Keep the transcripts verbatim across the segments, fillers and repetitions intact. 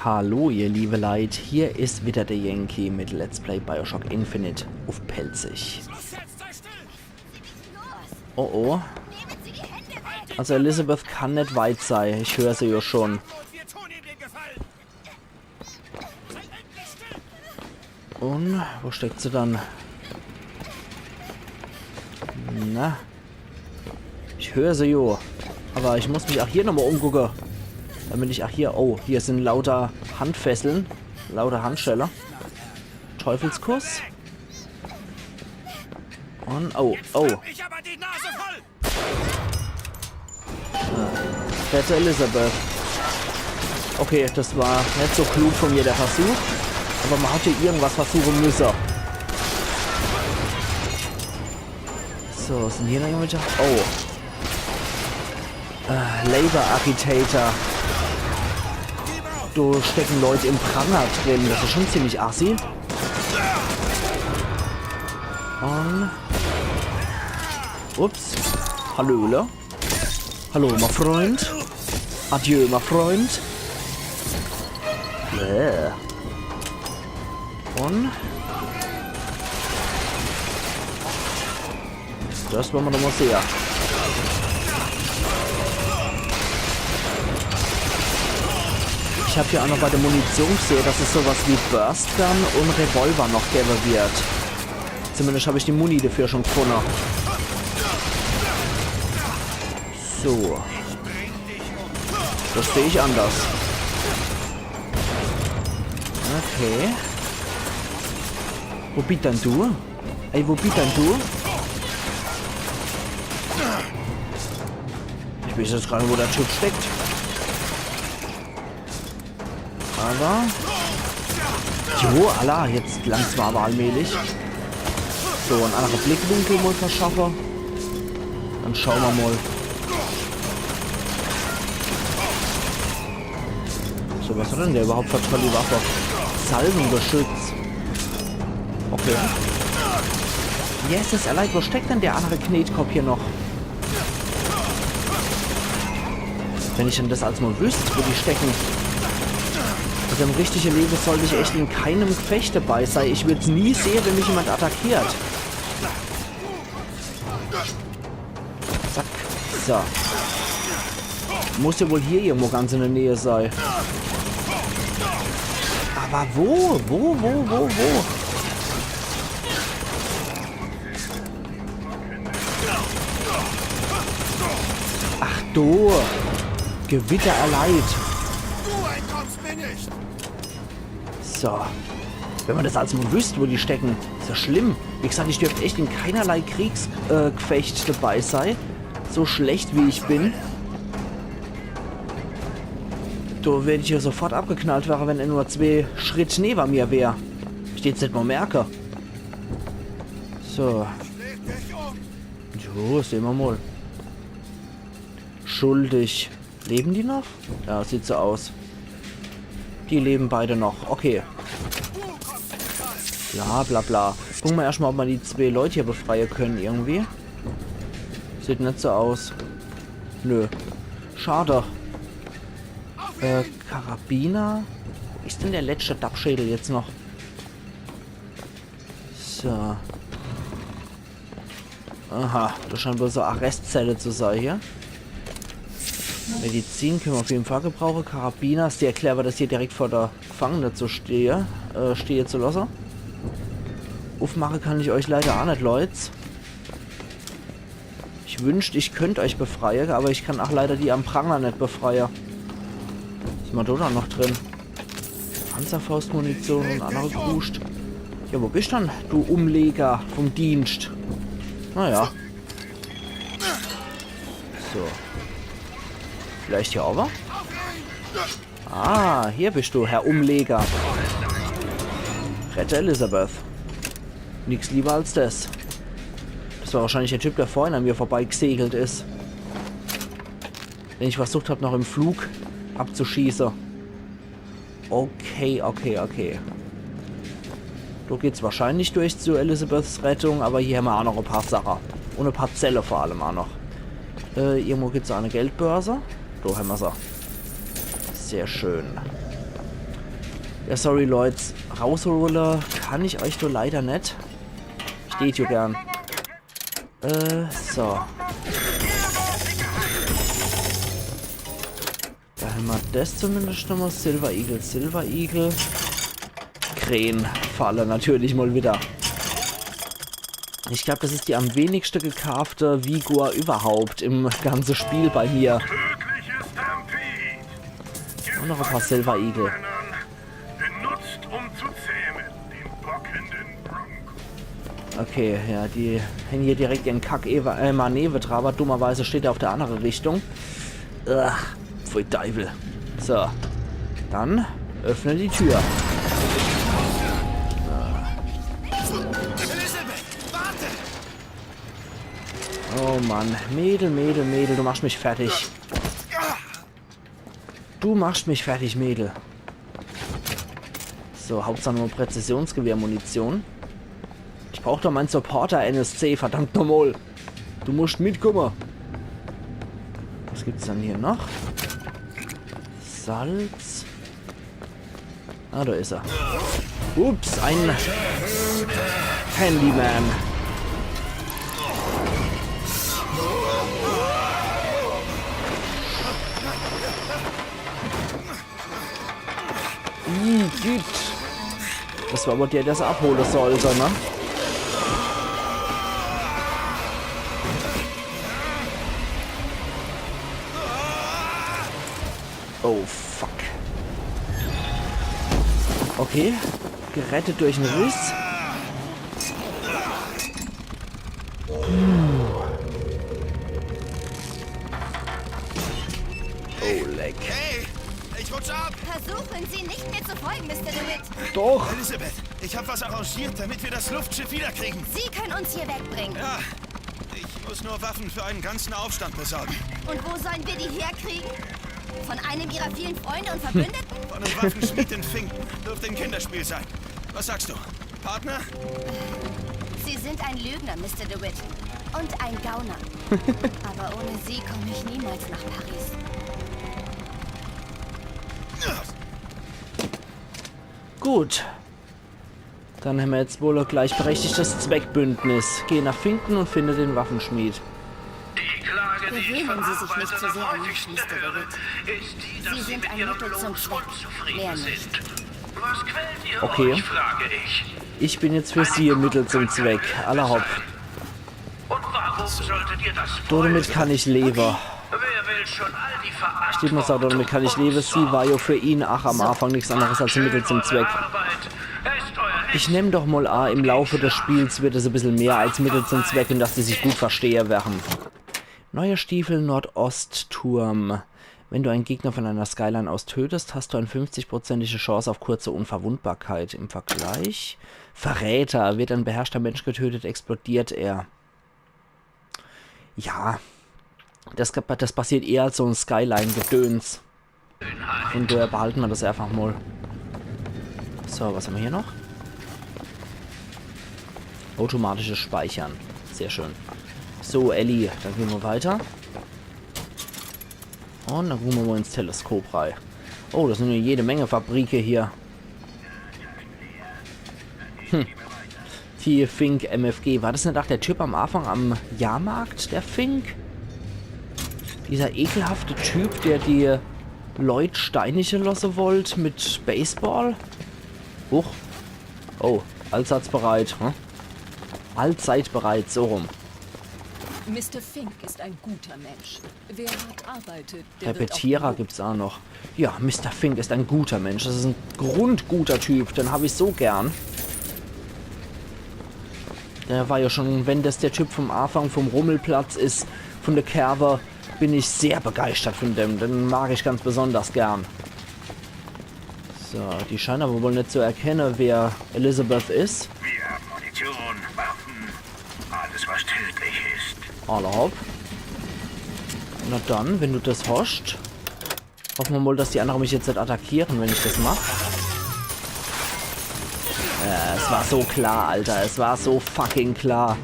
Hallo, ihr liebe Leit, hier is wieder der Yankee mit Let's Play BioShock Infinite uff Pälzisch. Oh oh. Also Elizabeth kann net weit sei, ich hör se jo schon. Un wo steckt se dann? Na? Ich hör se jo. Aber ich muss mich ach hier nochmal umgucke. Damit ich, ach hier, oh, hier sin lauter Handfesseln. Lauter Handschelle. Teufelskuss. Un, oh, oh. Ich aber die Nase voll! Rette Elizabeth. Okay, das war net so klug von mir, der Versuch. Aber man hat jo irgendwas versuche müsse. So, sin hier noch irgendwelche? Oh. Äh, Labour Agitator. Do stecken Leute im Pranger drin. Das is schon ziemlich assi. Un ups. Hallöle. Hallo, mein Freund. Adieu, mein Freund. Bäh. Un das wollen wir noch mal sehen. Ich hab hier auch noch bei der Munition gesehen, dass es sowas wie Burst Gun und Revolver noch geben wird. Zumindest hab ich die Muni dafür schon gefunden. So. Das sehe ich anders. Okay. Wo bist denn du? Ey, wo bist denn du? Ich weiß jetzt gar nicht, wo der Typ steckt. Aber. Jo, alla, jetzt langt's mir aber allmählich. So, en andere Blickwinkel mal verschaffe. Dann schauen wir mal. So, was hat denn der überhaupt für tolle Waffe? Salvengeschütz. Okay. Jesus, allein, wo steckt denn der andere Knetkopp hier noch? Wenn ich denn das als mal wüsst, wo die stecken. Also im richtigen Leben sollte ich echt in keinem Gefecht dabei sein. Ich würd's nie sehen, wenn mich jemand attackiert. Zack. So. Muss ja wohl hier irgendwo ganz in der Nähe sein. Aber wo? Wo, wo, wo, wo? Ach du. Gewitter erleid. Du entkommst mir nicht! So. Wenn man das als mal wüsst, wo die stecken. Is ja schlimm. Wie gesagt, ich dürft echt in keinerlei Kriegsgefecht äh, Gefecht dabei sein. So schlecht, wie ich bin. Do werd ich ja sofort abgeknallt wäre, wenn er nur zwei Schritt neben mir wär. Steht's net mal merke. So. Jo, sehen wir mal. Schuldig. Leben die noch? Ja, sieht so aus. Die leben beide noch. Okay. Bla, bla, bla. Gucken wir erstmal, ob wir die zwei Leute hier befreien können irgendwie. Sieht net so aus. Nö. Schade. Äh, Karabiner. Wo is denn der letzte Dappschädel jetzt noch? So. Aha, das scheint wohl so Arrestzelle zu sein hier. Medizin können wir auf jeden Fall gebrauchen. Karabiner, sehr clever, das hier direkt vor der Gefangene zu stehe, äh, stehe zu lassen. Aufmachen kann ich euch leider auch nicht, Leute. Ich wünscht, ich könnt euch befreien, aber ich kann auch leider die am Pranger nicht befreien. Was is denn da noch drin? Panzerfaustmunition und andere Kruscht. Ja, wo bist dann, du Umleger vom Dienst? Naja. So. Vielleicht hier aber? Ah, hier bist du, Herr Umleger. Rette Elizabeth. Nix lieber als das. Das war wahrscheinlich der Typ, der vorhin an mir vorbeigesegelt is. Den ich versucht hab, noch im Flug abzuschießen. Okay, okay, okay. Do geht's wahrscheinlich durch zu Elizabeths Rettung, aber hier hämmer auch noch e paar Sachen. Und e paar Zelle vor allem auch noch. Äh, irgendwo gibt's auch e Geldbörse. Do hämmer se. Sehr schön. Ja, sorry, Leute. Raushole kann ich euch do leider net. Ich tät jo gern. Äh, so. Do hämmer des zumindest nochmol. Silver Eagle, Silver Eagle. Krähenfalle natürlich mol widder. Ich glaab, des is die am wenigste gekaafte Vigor iwwerhaupt im ganze Spiel bei mir. Tödliche Stampede. Un noch e paar Silver Eagle. Benutzt, um zu zähmen, den bockenden Bronco. Okay, ja, die hän hier direkt ihren Kack-, äh, Manöver, awwer dummerweise steht er uff de annere Richtung. Ach, pfui Deiwel. So, dann öffne die Tür. Oh Mann, Mädel, Mädel, Mädel, du machst mich fertig. Du machst mich fertig, Mädel. So, Hauptsach nur Präzisionsgewehrmunition. Ich brauch doch mein Supporter-N S C, verdammt nochmol. Du musst mitkumme. Was gibt's dann hier noch? Salz. Ah, do is er. Ups, ein Handyman. Igitt. Des war awwer der, der se abhole sollt, ne? Oh, fuck. Okay. Gerettet durch en Riss. Oh, leck. Hey, ich rutsch ab! Versuchen Sie nicht, mir zu folgen, Mister DeWitt. Doch. Elizabeth, ich hab was arrangiert, damit wir das Luftschiff wiederkriegen. Sie können uns hier wegbringen. Ja, ich muss nur Waffen für einen ganzen Aufstand besorgen. Und wo sollen wir die herkriegen? Von einem Ihrer vielen Freunde und Verbündeten? Von einem Waffenschmied in Fink. Dürfte ein Kinderspiel sein. Was sagst du? Partner? Sie sind ein Lügner, Mister DeWitt. Und ein Gauner. Aber ohne Sie komme ich niemals nach Paris. Gut. Dann hämmer jetzt wohl e gleichberechtigtes Zweckbündnis. Geh nach Fink un finde den Waffenschmied. Gewöhnen Sie sich nicht zu sehr an mich, Mister DeWitt. Sie sind ein Mittel zum Zweck, mehr nicht. Okay. Ich bin jetzt für Sie e Mittel zum Zweck. Alla hopp. Domit kann ich lewe. Stimmt, muss sage, domit kann ich lewe. Sie war jo für ihn ach am Anfang nix anneres als e Mittel zum Zweck. Ich nemm doch mol a, im Laufe des Spiels wird es e bissel mehr als Mittel zum Zweck un dass die sich gut verstehe werre. Neue Stiefel, Nordostturm. Wenn du einen Gegner von einer Skyline aus tötest, hast du eine fünfzigprozentige Chance auf kurze Unverwundbarkeit. Im Vergleich: Verräter. Wird ein beherrschter Mensch getötet, explodiert er. Ja, des, des passiert eher als so e Skyline-Gedöns. Vun doher behalte mer des einfach mol. So, was hämmer hier noch? Automatisches Speichern. Sehr schön. So, Ellie, dann gehn mer weiter. Un dann gucke mer mol ins Teleskop rei. Oh, des sin jo jede Menge Fabrike hier. Hm. T. Fink, M F G. War des net ach der Typ am Anfang am Jahrmarkt, der Fink? Dieser ekelhafte Typ, der die Leut steinige losse wollt mit Baseball? Huch. Oh, allseits bereit, hm? Allzeit bereit, so rum. Mister Fink ist ein guter Mensch. Wer hart arbeitet, der wird auch Repetierer gelobt. Gibt's ach noch. Ja, Mister Fink ist ein guter Mensch. Des is e grundguter Typ. Den hab ich so gern. Der war jo schon, wenn des der Typ vum Anfang vum Rummelplatz is, vun de Kerwe, bin ich sehr begeistert vun dem. Den mag ich ganz besonders gern. So, die scheine awwer wohl net zu erkenne, wer Elizabeth is. Wir haben Munition, Waffen, alles, was tödlich ist. Alla hopp. Na dann, wenn du des hoscht. Hoffe mer mol, dass die annere mich jetzt net attackiere, wenn ich des mach. Ja, es war so klar, Alter. Es war so fucking klar.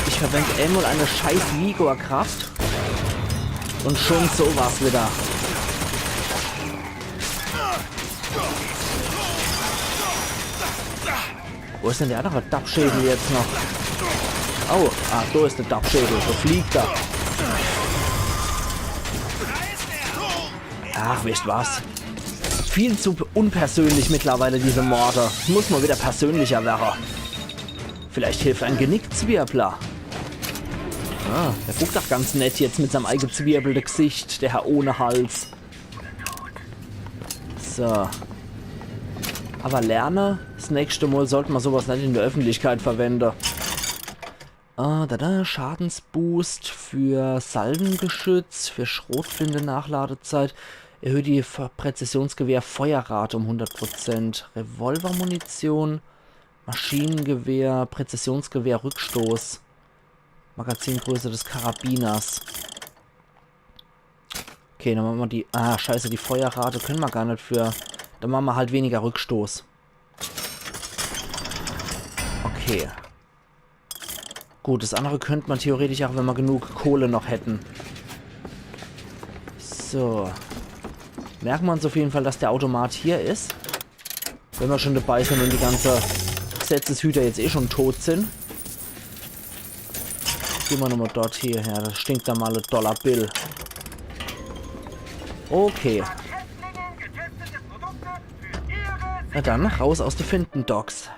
Ich verwend emol e scheiß Vigor-Kraft. Un schon so was widder. Wo is dann der andere Dappschädel jetzt noch? Oh, ah, do is der Dappschädel. Do fliegt er. Ach, wisst was? Viel zu unpersönlich mittlerweile, diese Morde. Muss mal wieder persönlicher werre. Vielleicht hilft ein Genickzwirbler. Ah, der guckt doch ganz nett jetzt mit seinem eigezwirbelte Gesicht, der Herr ohne Hals. So. Aber lerne, das nächste Mal sollte man sowas nicht in der Öffentlichkeit verwenden. Ah, da, da, Schadensboost für Salvengeschütz, für Schrotflinte Nachladezeit. Erhöht die Ver- Präzisionsgewehr Feuerrate um hundert Prozent. Revolvermunition, Maschinengewehr, Präzisionsgewehr, Rückstoß. Magazingröße des Karabiners. Okay, dann machen wir die. Ah, scheiße, die Feuerrate können wir gar nicht für. Dann machen wir halt weniger Rückstoß. Okay. Gut, das andere könnte man theoretisch auch, wenn wir genug Kohle noch hätten. So. Merken wir uns auf jeden Fall, dass der Automat hier ist. Wenn wir schon dabei sind und die ganze Gesetzeshüter jetzt eh schon tot sind. Gehen wir nochmal dort hierher. Das stinkt da mal ein Dollar Bill. Okay. Na dann, raus aus de Finton Docks.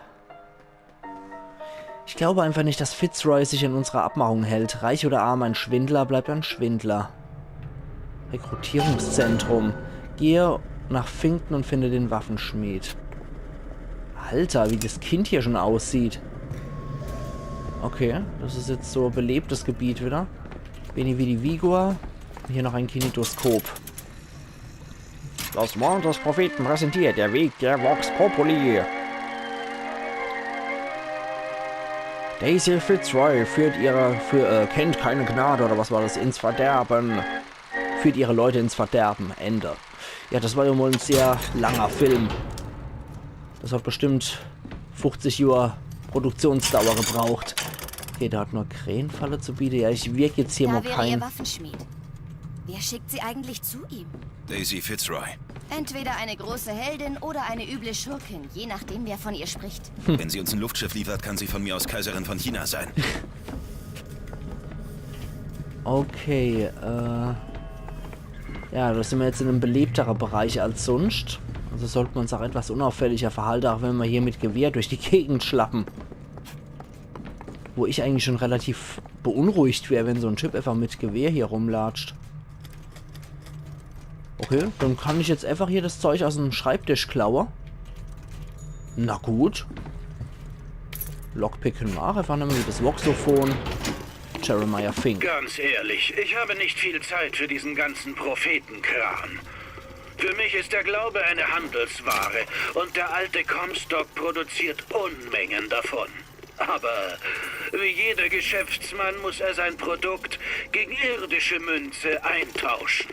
Ich glaube einfach nicht, dass Fitzroy sich an unsere Abmachung hält. Reich oder arm, ein Schwindler bleibt ein Schwindler. Rekrutierungszentrum. Gehe nach Finton und finde den Waffenschmied. Alter, wie das Kind hier schon aussieht. Okay, das ist jetzt so belebtes Gebiet wieder. Bene vidi vici. Hier noch ein Kinetoskop. Das Wort des Propheten präsentiert der Weg der Vox Populi. Daisy Fitzroy führt ihre, für, äh, kennt keine Gnade oder was war das, ins Verderben. Führt ihre Leute ins Verderben. Ende. Ja, das war ja mal ein sehr langer Film. Das hat bestimmt fünfzig Jahre Produktionsdauer gebraucht. Okay, der hat nur Krähenfalle zu bieten. Ja, ich wirke jetzt hier mal kein. Da wäre Ihr Waffenschmied. Wer schickt Sie eigentlich zu ihm? Daisy Fitzroy. Entweder eine große Heldin oder eine üble Schurkin, je nachdem, wer von ihr spricht. Wenn sie uns ein Luftschiff liefert, kann sie von mir aus Kaiserin von China sein. Okay, äh. Ja, da sind wir jetzt in einem belebteren Bereich als sonst. Also sollten wir uns auch etwas unauffälliger verhalten, auch wenn wir hier mit Gewehr durch die Gegend schlappen. Wo ich eigentlich schon relativ beunruhigt wäre, wenn so ein Typ einfach mit Gewehr hier rumlatscht. Okay, dann kann ich jetzt einfach hier das Zeug aus dem Schreibtisch klauen. Na gut. Lockpicken mach, einfach nehmen wir das Voxophon. Jeremiah Fink. Ganz ehrlich, ich habe nicht viel Zeit für diesen ganzen Prophetenkram. Für mich ist der Glaube eine Handelsware und der alte Comstock produziert Unmengen davon. Aber wie jeder Geschäftsmann muss er sein Produkt gegen irdische Münze eintauschen.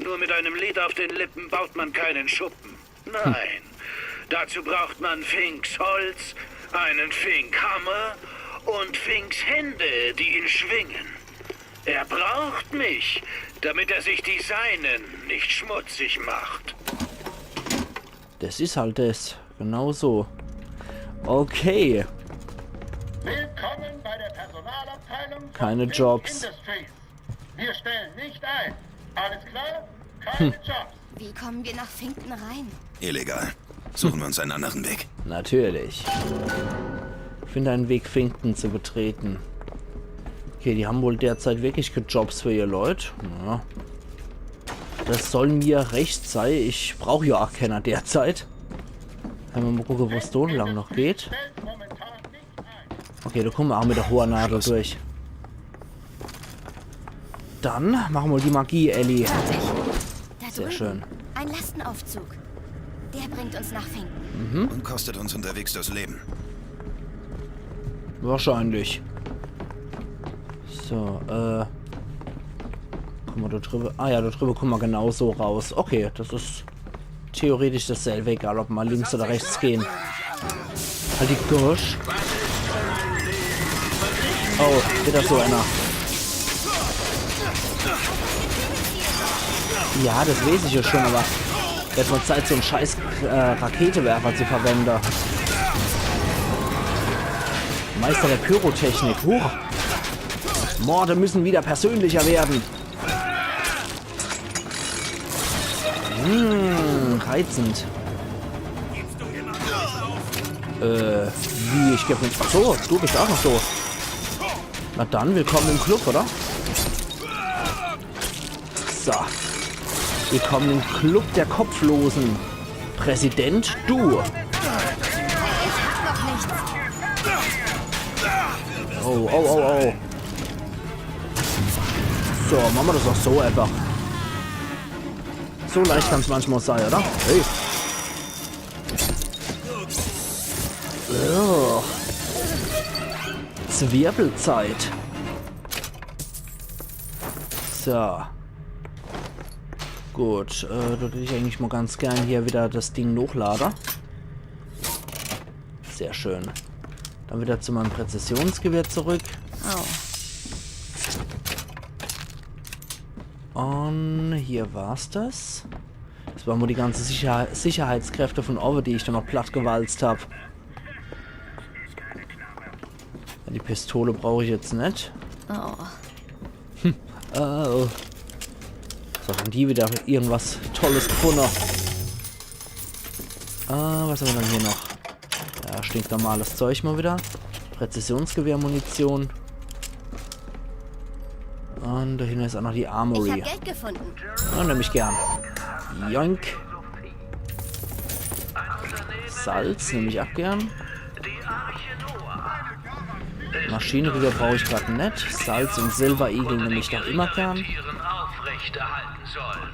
Nur mit einem Lied auf den Lippen baut man keinen Schuppen. Nein. Dazu braucht man Finks Holz, einen Fink-Hammer und Finks Hände, die ihn schwingen. Er braucht mich, damit er sich die Seinen nicht schmutzig macht. Das ist halt das. Genau so. Okay. Willkommen bei der Personalabteilung von Keine Fink Jobs. Industries. Wir stellen nicht ein. Alles klar? Keine Jobs. Wie kommen wir nach Finton rein? Illegal. Suchen wir uns einen anderen Weg. Natürlich. Finde einen Weg, Finton zu betreten. Okay, die haben wohl derzeit wirklich keine Jobs für ihr Leut. Ja. Das soll mir recht sei. Ich brauch ja auch keiner derzeit. Können wir mal gucken, wo es da lang noch geht. Okay, da kommen wir auch mit der hohen Nadel durch. Dann machen wir die Magie, Ellie. Fertig. Da drüben. Sehr schön. Ein Lastenaufzug. Der bringt uns nach Finton. Und kostet uns unterwegs das Leben. Wahrscheinlich. So, äh. Kommen wir da drüber? Ah ja, da drüber kommen wir genau so raus. Okay, das ist theoretisch dasselbe, egal ob wir links oder rechts gehen. Halt die Gosch. Oh, wieder so einer. Ja, das weiß ich ja schon, aber jetzt mal Zeit, so einen scheiß äh, Raketewerfer zu verwenden. Meister der Pyrotechnik. Huch. Morde müssen wieder persönlicher werden. Hm, reizend. Äh, wie, ich geb nix. Ach so, du bist auch noch so. Na dann, willkommen im Club, oder? So. Willkommen im Club der Kopflosen. Präsident, du. Ich hab noch nichts. Oh, oh, oh, oh. So, mache mer das auch so einfach. So leicht kann's manchmal sein, oder? Hey. Ugh. Zwirbelzeit. So. Gut, äh, da würd ich eigentlich mal ganz gern hier wieder das Ding hochlade. Sehr schön. Dann wieder zu meinem Präzisionsgewehr zurück. Oh. Und hier war's das. Das waren wohl die ganze Sicher Sicherheitskräfte von oben, die ich da noch platt gewalzt hab. Die Pistole brauch ich jetzt net. Oh. Oh. So, haben die wieder irgendwas Tolles gefunden. Ah, was haben wir dann hier noch? Ja, stinknormales Zeug mal wieder. Präzisionsgewehrmunition. Und da hinten ist auch noch die Ich Armory. Hab Geld gefunden. Ja, nehm ich gern. Joink. Salz nehm ich auch gern. Maschinengewehr brauch ich grad net. Salz und Silver Eagle nehm ich doch immer gern. Tieren aufrechterhalten sollen.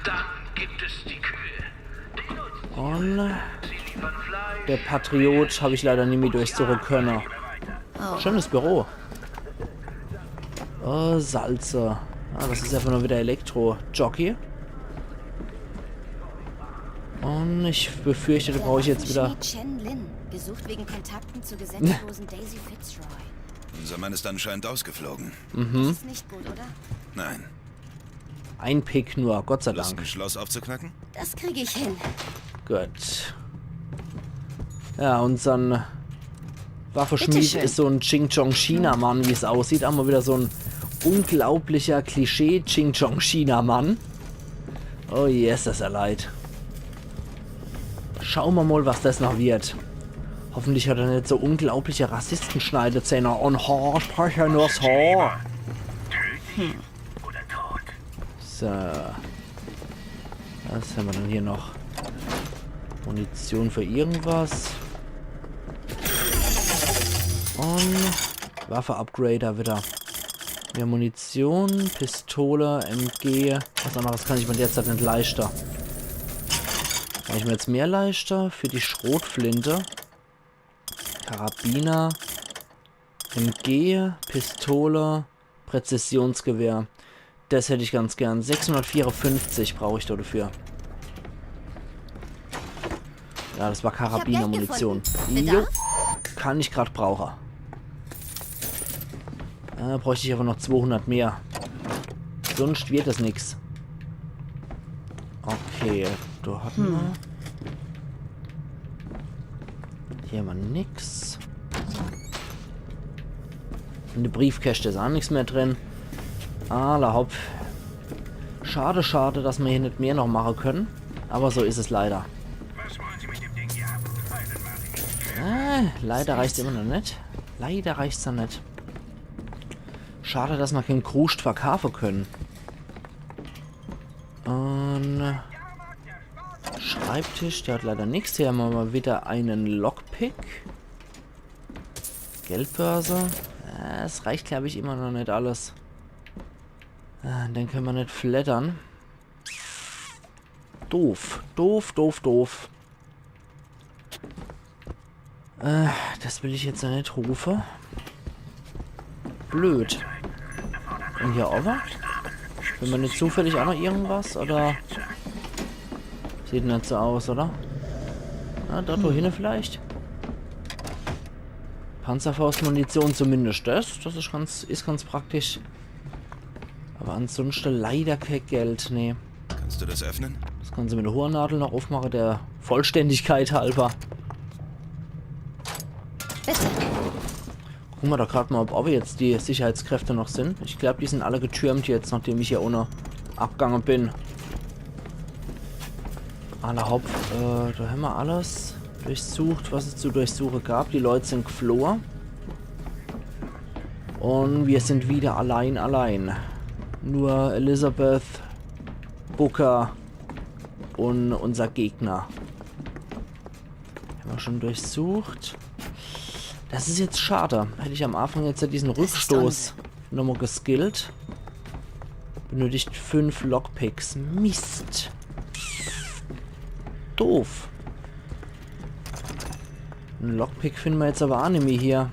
Dann gibt es die Kühe. Und der Patriot hab ich leider nimmi durchsuche könne. Schönes Büro. Oh, Salze. Ah, das ist einfach nur wieder Elektro-Jockey. Und ich befürchte, da brauch ich jetzt wieder. Chen Lin, gesucht wegen Kontakten zur gesetzlosen Daisy Fitzroy. Unser Mann ist anscheinend ausgeflogen. Das ist nicht gut, oder? Nein. Ein Pick nur, Gott sei Lust, Dank. Ein Schloss aufzuknacken? Das kriege ich hin. Gut. Ja, unsern Waffeschmied Bitteschön. Ist so ein Ching Chong China Mann, wie es aussieht. Haben wir wieder so ein unglaublicher Klischee Ching Chong China Mann. Oh yes, das ist ja leid. Schauen wir mal, was das noch wird. Hoffentlich hat er nicht so unglaubliche Rassistenschneidezähne. Und Haar, Sprecher nur das Haar. So. Was haben wir denn hier noch? Munition für irgendwas. Und Waffe-Upgrader wieder. Mehr Munition, Pistole, M G. Was anderes kann ich mir derzeit nicht leisten. Kann ich mir jetzt mehr leisten? Für die Schrotflinte. Karabiner. M G, Pistole, Präzisionsgewehr. Das hätt ich ganz gern. Sechshundertvierundfünfzig brauch ich dafür. Ja, das war Karabinermunition. Geld gefunden. Jo, Bedarf? Kann ich grad brauche. Äh, bräucht ich aber noch zweihundert mehr. Sonst wird das nix. Okay, da hat man. Hier haben wir nix. In der Briefkäste ist auch nix mehr drin. Alla hopp. Schade, schade, dass wir hier nicht mehr noch machen können. Aber so ist es leider. Äh, leider reicht's immer noch nicht. Leider reicht's noch nicht. Schade, dass wir keinen Kruscht verkaufen können. Und Schreibtisch, der hat leider nichts. Hier haben wir mal wieder einen Lockpick. Geldbörse. Äh, es reicht, glaube ich, immer noch nicht alles. Äh, den können wir nicht flattern. Doof, doof, doof, doof. Äh, das will ich jetzt ja nicht rufen. Blöd. Und hier oben? Will man nicht zufällig auch noch irgendwas, oder? Sieht nicht so aus, oder? Na, dort wo hinne vielleicht? Panzerfaustmunition zumindest das. Das ist ganz, ist ganz praktisch. Aber ansonsten leider kein Geld, nee. Kannst du das öffnen? Das kannst du mit der Hohlnadel noch aufmachen, der Vollständigkeit halber. Bitte. Gucke mer doch grad mol, ob owwe jetzt die Sicherheitskräfte noch sin. Ich glaab, die sin alle getürmt jetzt, nachdem ich hier unne abgange bin. Alla hopp, äh, do hämmer alles durchsucht, was es zu durchsuche gab. Die Leit sin geflohe. Un mir sin wieder allein, allein. Nur Elizabeth, Booker un unser Gegner. Hämmer schon durchsucht. Das is jetzt schade. Hätt ich am Anfang jetzt ja diesen Rückstoß nochmol geskillt. Benötigt fünf Lockpicks. Mist. Doof. En Lockpick finne mer jetzt awwer aa nimmi hier.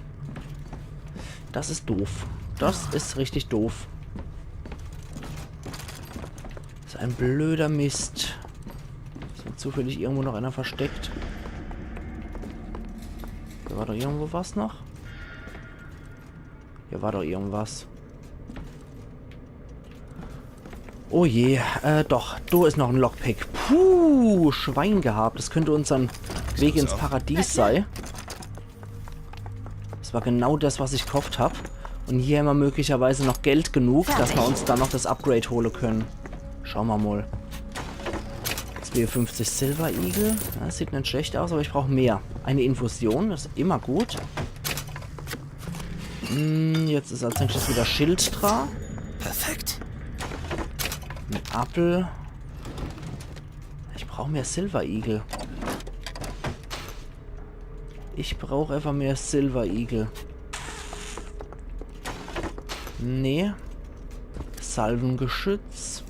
Das is doof. Das is richtig doof. Das is en blöder Mist. Is do zufällig irgendwo noch einer versteckt? Do war doch irgendwo was noch. Hier war doch irgendwas. Oh je, äh, doch, do is noch en Lockpick. Puh, Schwein gehabt. Das könnt unsern Weg ins Paradies sei. Das war genau das, was ich gehofft hab. Un hier hämmer möglicherweise noch Geld genug, dass mer uns dann noch das Upgrade hole können. Schaue mer mol. Zweeunfünfzig Silver Eagle. Ja, das sieht net schlecht aus, awwer ich brauch mehr. Eine Infusion, das is immer gut. Hm, jetzt is als nächstes wieder Schild dra. Perfekt. En Appel. Ich brauch mehr Silver Eagle. Ich brauch einfach mehr Silver Eagle. Nee. Salvengeschütz.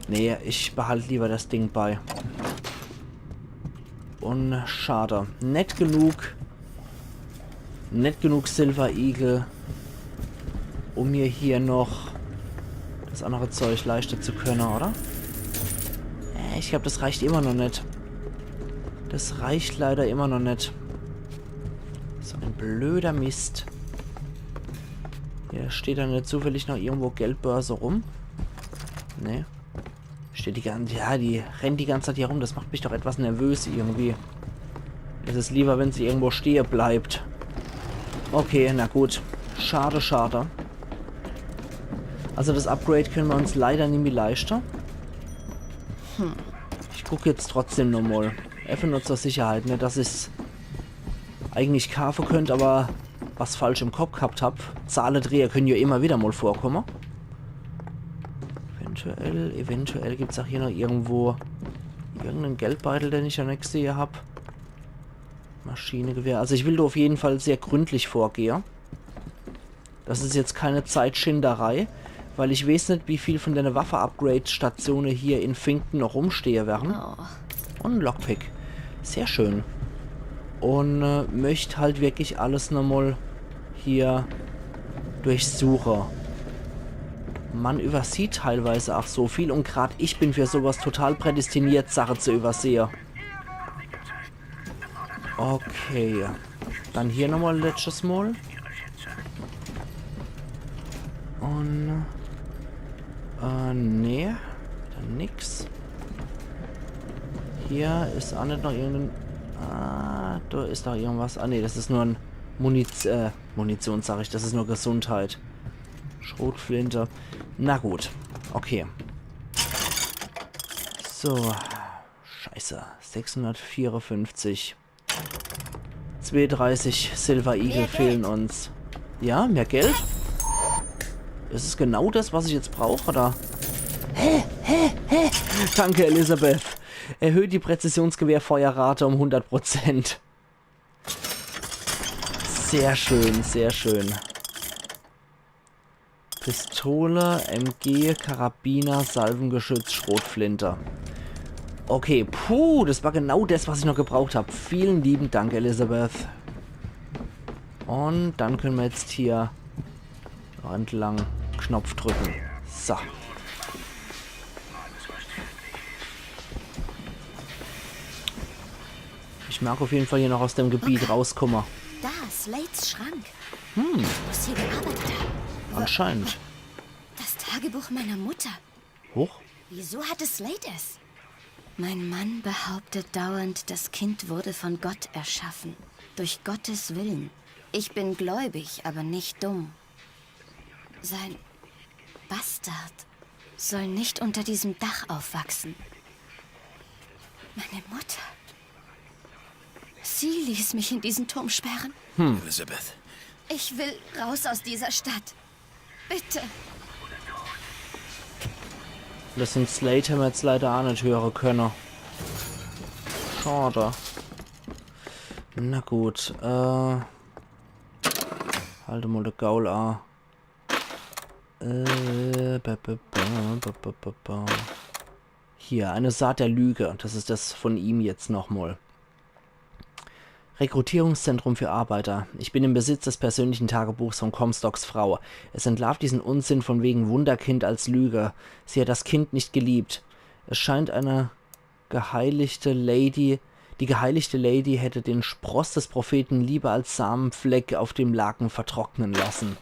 Nee, ich behalt lieber das Ding bei. Un schade. Net genug. Net genug Silver Eagle, um mir hier noch das andere Zeug leischte zu könne, oder? Äh, ich glaab, das reicht immer noch net. Das reicht leider immer noch net. So en blöder Mist. Hier steht dann net zufällig noch irgendwo Geldbörse rum? Nee. Steht die ganze, ja, die rennt die ganze Zeit hier rum. Das macht mich doch etwas nervös irgendwie. Es is lieber, wenn sie irgendwo stehe bleibt. Okay, na gut. Schade, schade. Also das Upgrade könne mer uns leider nimmi leischte. Hm. Ich guck jetzt trotzdem nochmol. Einfach nur zur Sicherheit, ne, dass ich's eigentlich kaafe könnt, awwer was falsch im Kopp gehabt hab. Zahlendreher könne jo immer wieder mol vorkomme. Eventuell, eventuell gibt's aa hier noch irgendwo irgenden Geldbeitel, den ich noch net gesehe hab. Maschinegewehr. Also ich will do auf jeden Fall sehr gründlich vorgehe. Das is jetzt keine Zeitschinderei, weil ich weeß net, wie viel von dene Waffe-Upgrade-Statione hier in Finkton noch rumstehe werre. Oh. Un en Lockpick. Sehr schön. Un, äh, möcht halt wirklich alles nochmol hier durchsuche. Man übersieht teilweise aa so viel un grad ich bin für sowas total prädestiniert, Sache zu übersehe. Okay. Dann hier nochmol letztes Mol. Un, äh, nee. Dann nix. Hier is aa net noch irgenden, ah, do is noch irgendwas. Ah, nee, das is nur en Muniz-, äh, Munition, sag ich. Das is nur Gesundheit. Schrotflinte. Na gut. Okay. So. Scheiße. Sechshundertvierundfünfzig. Zweedreißig Silver Eagle fehlen uns. Ja, mehr Geld? Is es genau das, was ich jetzt brauch, oder? Hä? Hä? Hä? Danke, Elizabeth. Erhöht die Präzisionsgewehrfeuerrate um hundert Prozent. Sehr schön, sehr schön. Pistole, M G, Karabiner, Salvengeschütz, Schrotflinte. Okay, puh, das war genau das, was ich noch gebraucht hab. Vielen lieben Dank, Elizabeth. Un dann könne mer jetzt hier noch entlang Knopf drücken. So. Ich mag auf jeden Fall hier noch aus dem Gebiet rauskumme. Da, Slates Schrank. Hm. Muss hier gearbeitet haben. Anscheinend. Das Tagebuch meiner Mutter. Huch. Wieso hatte Slate es? Mein Mann behauptet dauernd, das Kind wurde von Gott erschaffen. Durch Gottes Willen. Ich bin gläubig, aber nicht dumm. Sein Bastard soll nicht unter diesem Dach aufwachsen. Meine Mutter. Sie ließ mich in diesen Turm sperren. Elizabeth. Ich will raus aus dieser Stadt. Bitte. Das mit Slate hämmer jetzt leider aa net höre könne. Schade. Na gut, äh. Halt mol de Gaul a. Äh, ba, ba, ba. Hier, eine Saat der Lüge. Das ist das von ihm jetzt nochmal. Rekrutierungszentrum für Arbeiter. Ich bin im Besitz des persönlichen Tagebuchs von Comstocks Frau. Es entlarvt diesen Unsinn von wegen Wunderkind als Lüge. Sie hat das Kind nicht geliebt. Es scheint eine geheiligte Lady, die geheiligte Lady hätte den Spross des Propheten lieber als Samenfleck auf dem Laken vertrocknen lassen.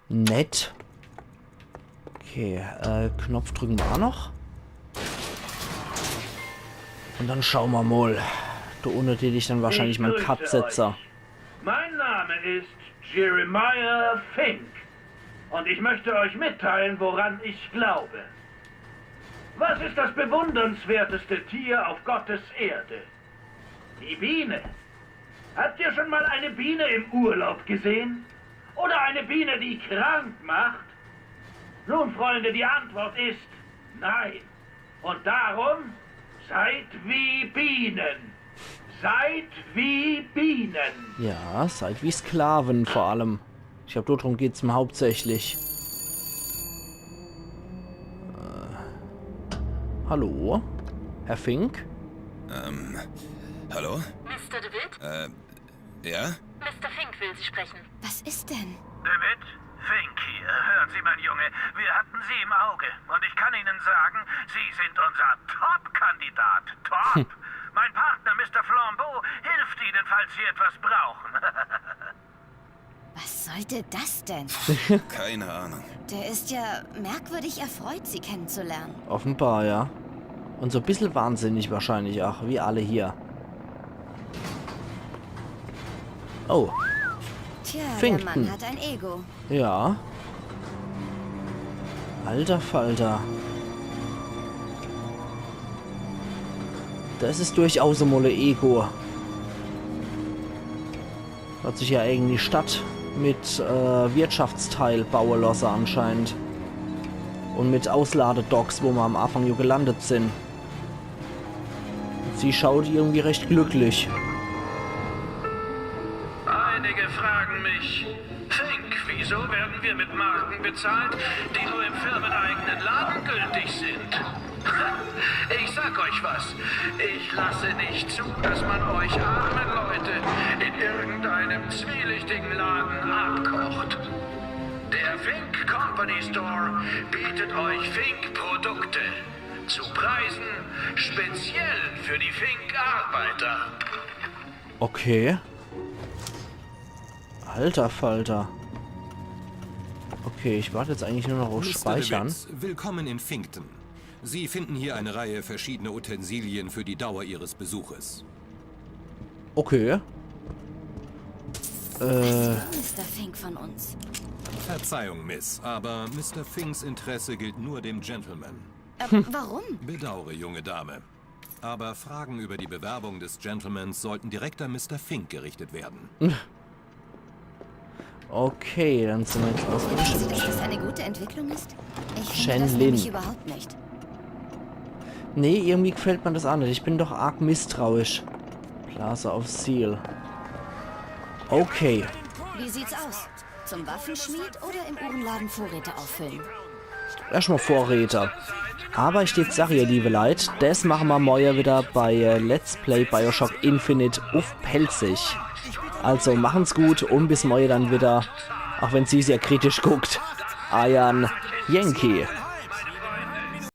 Nett. Okay, äh, Knopf drücken wir auch noch. Und dann schauen wir mal. Da unten hätte ich dann wahrscheinlich mein Cut setze. Mein Name ist Jeremiah Fink und ich möchte euch mitteilen, woran ich glaube. Was ist das bewundernswerteste Tier auf Gottes Erde? Die Biene. Habt ihr schon mal eine Biene im Urlaub gesehen? Oder eine Biene, die krank macht? Nun, Freunde, die Antwort ist nein. Und darum seid wie Bienen. Seid wie Bienen. Ja, seid wie Sklaven vor allem. Ich glaub, dort drum geht's mir hauptsächlich. Äh, hallo? Herr Fink? Ähm, hallo? Mister DeWitt? Äh, ja? Mister Fink will Sie sprechen. Was ist denn? DeWitt? Fink hier. Hören Sie, mein Junge, wir hatten Sie im Auge. Und ich kann Ihnen sagen, Sie sind unser Top-Kandidat. Top! Mein Partner, Mister Flambeau, hilft Ihnen, falls Sie etwas brauchen. Was sollte das denn? Keine Ahnung. Der ist ja merkwürdig erfreut, Sie kennenzulernen. Offenbar, ja. Und so bissel wahnsinnig wahrscheinlich auch, wie alle hier. Oh, Tja, Fink, der Mann hm. hat ein Ego. Ja. Alter Falter. Das is durchaus emol e Ego. Hat sich ja eigentlich Stadt mit äh, Wirtschaftsteil baue lasse anscheinend. Und mit Ausladedocks, wo mer am Anfang jo gelandet sin. Sie schaut irgendwie recht glücklich. Einige fragen mich, Fink, wieso werden wir mit Marken bezahlt, die nur im firmeneigenen Laden gültig sind? Ich sag euch was, ich lasse nicht zu, dass man euch armen Leute in irgendeinem zwielichtigen Laden abkocht. Der Fink Company Store bietet euch Fink-Produkte zu Preisen speziell für die Fink-Arbeiter. Okay. Alter Falter. Okay, ich warte jetzt eigentlich nur noch auf Mister Speichern. DeWitt, willkommen in Finkton. Sie finden hier eine Reihe verschiedener Utensilien für die Dauer Ihres Besuches. Okay. Äh, Mister Fink von uns. Verzeihung, Miss, aber Mister Finks Interesse gilt nur dem Gentleman. Äh, warum? Bedauere, junge Dame. Aber Fragen über die Bewerbung des Gentlemans sollten direkt an Mister Fink gerichtet werden. Okay, dann sind wir jetzt ausgeschüttet. Dass das eine gute Entwicklung ist? Ich Shen finde das Lin. Nämlich überhaupt nicht. Nee, irgendwie gefällt mir das auch nicht. Ich bin doch arg misstrauisch. Plaza of Zeal. Okay. Wie sieht's aus? Zum Waffenschmied oder im Uhrenladen Vorräte auffüllen? Erstmal Vorräte. Aber ich jetzt sag, ihr liebe Leit, das machen wir morgen wieder bei äh, Let's Play Bioshock Infinite uff Pälzisch. Also machen's gut und bis morgen dann wieder. Auch wenn sie sehr kritisch guckt. Eiern Yankee.